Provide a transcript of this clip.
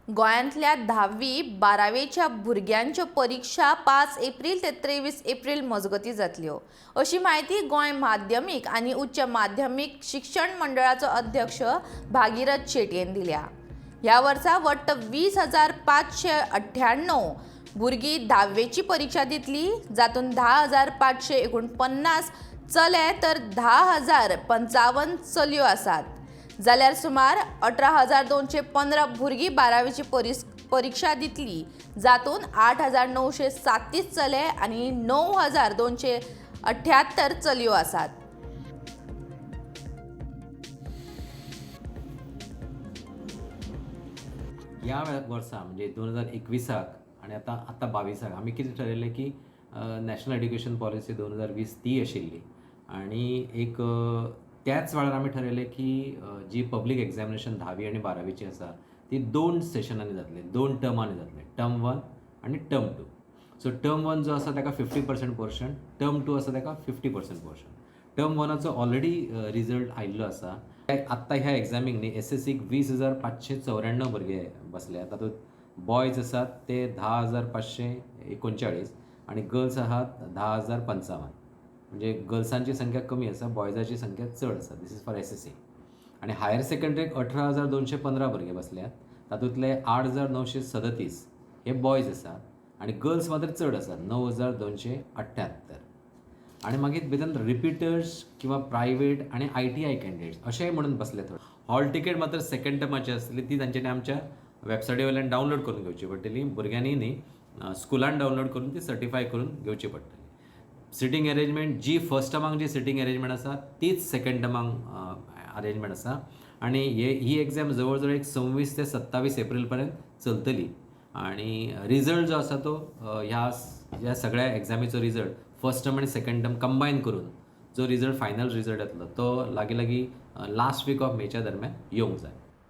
गोंयांतल्या धावी बारावेच्या भुरग्यांच्यो परिक्षा 5 एप्रील ते 23 एप्रील मजगतीं जातल्यो, अशी म्हायती गोंय माध्यमीक आनी उच्च माध्यमीक शिक्षण मंडळाचो अध्यक्ष भागीरथ शेटयेन दिल्या. ह्या वर्सा वट्ट 20,598 भुरगीं धावेची परिक्षा दितली, जातूंत 10,549 चले तर 10,055 चलयो आसात, जाल्यार सुमार 18,215 भुरगीं बारावेची परिक्षा दितली, जातूंत 8,937 चले आनी 9,278 चलयो आसात. ह्या वर्सा म्हणजे 2021 आनी आतां आतां 22 आमी कितें ठरयलें की नॅशनल एड्युकेशन पॉलिसी 2020 ती आशिल्ली आनी एक त्याच वेळार आमी ठरयलें की जी पब्लीक एग्जामिनेशन धावी आनी बारावीची आसा ती दोन सेशनांनी जातली, दोन टर्मांनी जातली, टर्म वन आनी term two. So term one जो आसा ताका 50% पोर्शन, टर्म टू आसा ताका 50% पोर्शन. टर्म वनाचो ऑलरेडी रिजल्ट आयिल्लो आसा. आत्तां ह्या एग्जामीक न्ही एसएससीक 20,594 भुरगे बसले. तातूंत बॉयज आसात ते 10,539 आनी गर्ल्स आहात 10,055. म्हणजे गर्ल्सांची संख्या कमी आसा, बॉयजाची संख्या चड आसा. This is for SSC. आनी हायर सेकंडरीक 18,215 भुरगे बसल्यात, तातूंतले 8,937 हे बॉयज आसात आनी गर्ल्स मात्र चड आसात, 9,278. आनी मागीर भितर रिपिटर्स किंवा प्रायवेट आनी आयटीआय कॅन्डिडेट्स अशेंय म्हणून बसले थोडे. हॉल तिकेट मात्र सेकंड टर्माची आसतली, ती तांच्यांनी आमच्या वेबसायटी वयल्यान डावनलोड करून घेवची पडटली. भुरग्यांनी न्ही स्कुलान डावनलोड करून ती सर्टिफाय करून घेवची पडटली. सिटींग अरेंजमेंट जी फर्स्ट टर्माक जी सिटींग अरेंजमेंट आसा तीच सेकंड टर्माक अरेंजमेंट आसा आनी ही एग्जाम जवळ जवळ एक 26 ते 27 एप्रील पर्यंत चलतली आनी रिजल्ट जो आसा तो ह्या ह्या सगळ्या एग्जामीचो रिजल्ट फर्स्ट टर्म आनी सेकंड टर्म कंबायन करून जो रिजल्ट फायनल रिजल्ट येतलो तो लागीं लागीं लास्ट वीक ऑफ मेच्या दरम्यान येवंक जाय.